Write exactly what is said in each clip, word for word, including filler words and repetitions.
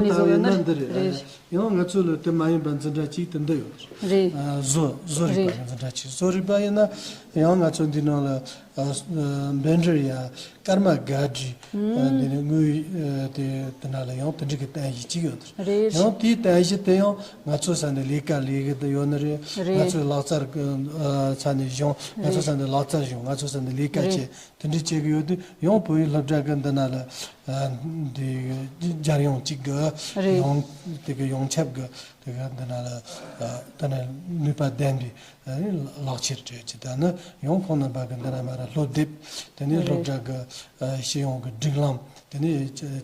ནས་བཟོ་ཡོད་ན་ལྟ་བུ་ཡིན་ན་རེད། རེད། ཡང་ང་ཚོ་ལ་དེ་མ་ཡིན་པ་འཛིན་གྲྭ་གཅིག་དེ་འདི་ཡོད། རེད། ཨ། བཟོ་བཟོ་རིག་པ་རེད། གི་འཛིན་གྲྭ་གཅིག་བཟོ་རིག་པ་ཡིན་ན་ཡང་ང་ཚོ་འདི་ནང་ལ། ཨ། འབེན་ཌར་ཡ་སྐར་མ་དགའ་བྲིས། ཨ། འདི་ནས་དངུལ། ཨ། དེ་དེ་ནང་ལ་ཡང་དེ་འདྲ་གི་རྟེན་གཞི་གཅིག་ཡོད། རེད། ཡང་དེའི་རྟེན་གཞི་དེ་ཡང་ང་ཚོ་ས་ནས་ལས་ཀ་ལས་གི་དེ་ཡོད་ནི་རེད། རེད། ང་ཚོའི་ལག་རྩལ་གི། ཨ། ས་ནས་སྦྱོང་། ང་ཚོ་ས་ནས་ལག་རྩལ་སྦྱོང་། ང་ཚོ་ས་ནས་ལས་ཀ་བྱེད། རེད། དེ་འདྲ་བྱེད་གི་ཡོད་དུས་ཡང་བོད་ཡིག་སློབ་གྲྭ་གི་འདི་ན་ལ། ཨ། འདི་རྒྱལ་ཡོངས་གཅིག་གི། རེད། ཡོངས་དེ་གི་ཡོངས་ཁྱབ་གི་དེ་གི་འདི་ན་ལ། ཨ། དེ་ནས་ནུས་པ་ལྡན་པའི། ཨ། ལག་ཁྱེར་སྤྲད་ཅིག་ད་ནི་ཡང་ཁོང་རྣམ་པ་གི་འདི་ན་མ་ར་སློབ་དེབ། དེ་ནས། རེད། སློབ་གྲྭ་གི། ཨ། སྤྱི་ཡོངས་གི་སྒྲིག་ལམ། དེ་ནས་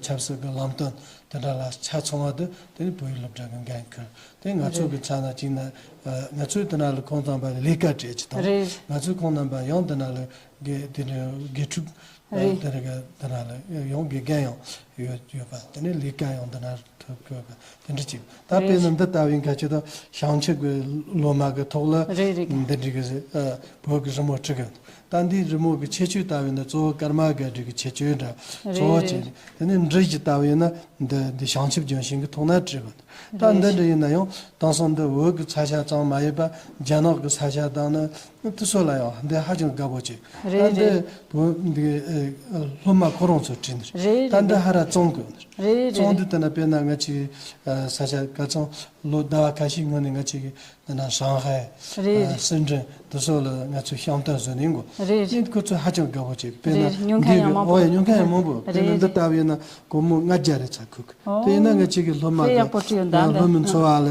ཆབ་སྲིད་གི་ལམ་སྟོན་དེ་འདྲ་ལ་ཆ་ཚང་བ་དེ་དེ་ནས་བོད་ཡིག་སློབ་གྲྭ་གི་འགན་ཁུར། དེ་ང་ཚོ་གི། རེད། ཆ་ན་གཅིག་ན། ཨ། ང་ཚོའི་དེ་ན་ལ་ཁོང་ཚང་པ་ལས་ཀ་སྤྲད་ཅིག་དང་། རེད། ང་ཚོའི་ཁོང་རྣམ་པ་ཡང་དེ་ན་ལ་དགེ་དེ་ནས་དགེ་ཕྲུག། ཨ། རེད། དེ་རེ་ག་དེ་ན་ལ་ཡང་དགེ་རྒན་ཡང་ཡོད་ཡོད་པ། དེ་ནས་ལས་ཀ་ཡང་དེ་ན་ཐུབ་དགོས་པ་དེ་འདྲ་ཅིག་ད་དཔེར་ན་འདི་ལྟ་བུའི་ཁ་ཆེ་ད་བྱང་ཆུབ་ཀྱི་སློབ་མ་གི་ཐོག་ལ། རེད། རེད། འདི་འདྲ་གི། ཨ། བོད་ཀྱི་རི་མོ་བྲིས་གི། ད་འདིའི་རི་མོ་གི་ཁྱད་ཆོས་ལྟ་བུ་ན་གཙོ་བོ་སྐར་མ་ག་འདྲ་གི་ཁྱད་ཆོས་འདྲ། རེད། གཙོ་བོ་བྱས། རེད། དེ་ནས་འབྲི་གཞི་ལྟ་བུ་ཡིན་ན་འདི་འདི་བྱང་ཆུབ་ལྗོན་ཤིང་གི་ཐོག་ན་བྲིས་པ། ད་འདི། རེད། འདྲ་ཡིན་ན་ཡང་དེང་སང་འདི་བོད་ཀྱི་ས་ཆ་ཙམ་མ་ཡིན་པ་རྒྱ་ནག་གི་ས་ཆ་དང་ནི་དེ་ཚོ་ལ་ཡང་འདི་ཧ་ཅང་དགའ་པོ་བྱེད། རེད། ད་འདི། རེད། བོད་འདི། ཨ། སློབ་མ་ཁོ་རང་ཚོ་བྲིས་ནི་རེད། རེད། ད་འདི། རེད། ཧ་ར་བཙོང་དགོས་ནི་རེད། རེད། རེད། བཙོང་རེད། དུས་དེ་ན་དཔེར་ན་ང་ཅིག་ཨ། ས་ཆ་ག་ཚང་ལོ་ཟླ་བ་ཁ་ཤས་སྔོན་ནས་ང་ཅིག་ད་ན་ཧྲང་ཧའེ། རེད། ཨ། རེད། སིན་ཀྲིན་དེ་ཚོ་ལ་ང་ཚོས་བཤམས་སྟོན་བཟོས་ནས་འགོ། རེད། རེད། ཡིན་ཁོ་ཚོ་ཧ་ཅང་དགའ་པོ་བྱེད། དཔེར་ན། རེད། ཉོ་མཁན་འདི་ཡང་གི། མང་པོ། ཨོ་ཡ། ཉོ་མཁན་ཡང་མང་པོ། དཔེར་ན། རེད། འདི། རེད། ལྟ་བུ་ཡིན་ན་སྒོར་མོ་ལྔ་བརྒྱ་རེ་ཚ་ཁུག་དེ་ཡིན་ན་ང་ཅིག་གི་སློབ་མ། དཔེ་གི། ཡག་པོ་བྲིས་ཡོད་ད། ཨ། འདི། སློབ་མའི་འཚོ་བ་ལ་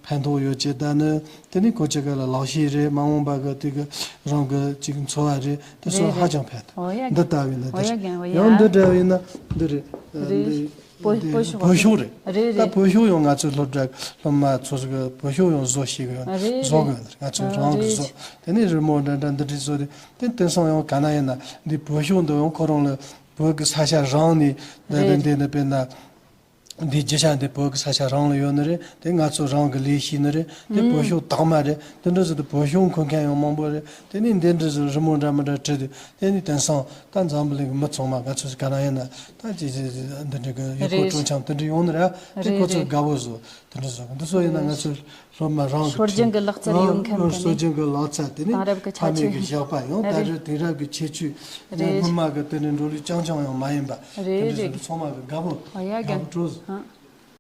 ཕན་ཐོགས་ཡོད་ཅེས། ད་ནི་དེ་ནི་ཁོ་ཅིག་ག་ལ་ལག་ཤེས་རེད། མ་འོངས་པ་གི་དེ་གི་རང་གི་ཅིག་འཚོ་བ་རེད། དེ་ཚོ། རེད། ཧ་རེད། ཅང་ཕན་ཐོགས། ཨོ་ཡ། འདི་ལྟ་བུ་ཡིན་ན། ཨོ་ཡ། དེ་རྒན། ཨོ་ཡ། ཡང་འདི་འདྲ་བུ་ཡིན་ན་འདི་རེད། རེད། འདི། བོད། འདི་བོད་ཤོག་བོད་ཤོག་རེད། རེད། ད། རེད། བོད་ཤོག་ཡང་ང་ཚོའི་སློབ་གྲྭ་སློབ་མ་ཚོ་གི་བོད་ཤོག་ཡང་བཟོ་ཤེས་གི། རེད། བཟོ་གི་ཡོད། རེད། ང་ཚོས། ཨ། རང་གི། རེད། བཟོ། དེ་ནས་རི་མོ་འདྲ་འདྲ་འདི་འདྲ་བཟོ་དེ། དེ་དེང་སང་ཡང་ག་ན་ཡིན་ན་འདི་བོད་ཤོག་འདི་ཡང་ཁོ་རང་ལ་བོད་ཀྱི་ས་ཆ་རང་ནས་འདི། རེད། འདི་འདི་ནི་དཔེར་ན། འདི་རྒྱུ་ཆ་འདི་བོད་ཀྱི་ས་ཆ་རང་ལ་ཡོད་ནི་རེད། དེ་ང་ཚོ་རང་གི་ལས་ཤེས་ནི་རེད། དེ། ཨུམ། བོད་ཤོག་དག་མ་རེད། དེ་འདྲ་ཟེར་དུས་བོད་ཤོག་མཁོ་མཁན་ཡང་མང་པོ་རེད། དེ་ནས་འདི་འདྲ་ཟེར་རི་མོ་འདྲ་མི་འདྲ་བྲིས་དུས། དེ་ནས་དེང་སང་ད་འཛམ་བུ་གླིང་གི་མི་ཚང་མ། ང་ཚོ་ག་ན་ཡིན་ན་ད་ཅི་ཅི་ཅི་འདི་འདྲ་གི་ཡུལ་སྐོར། རེད། སྤྲོ་འཆམ་དེ་འདྲ་ཡོང་ནི་རེད། དེ། རེད། ཁོ་ཚོ། རེད། དགའ་བོ་བཟོ། དེ་འདྲ་བཟོ། འདི་ཚོ་ཡིན་ན། རེད། ང་ཚོ་སློབ་མ་རང་གི། སྲོལ་རྒྱུན་གྱི་ལག་རྩལ་ཡོད་མཁན། ཨ། དེ་ནས། སྲོལ་རྒྱུན་གྱི་ལག་རྩལ། དེ་ནས། དེང་རབས་ཀྱི་ཕ་ཁྱད་མེད་ཀྱི་ཆོས། བཞག་པ་ཡང་། ད། རེད། རེད། དེང་རབས་ཀྱི་ཁྱད་ཆོས། རེད། སྔོན་མ་གི་དེ་ནས་འགྲོ་ལུགས་རྐྱང་རྐྱང་ཡང་མ་ཡིན་པ། རེད། དེ་འདྲ་བཟོ། རེད། དུས་ཚང་མ་གི་དགའ་བོ། ཨོ་ཡ། དགའ་བོ། རྒན། སྤྲོ་བཟོ། ཨ།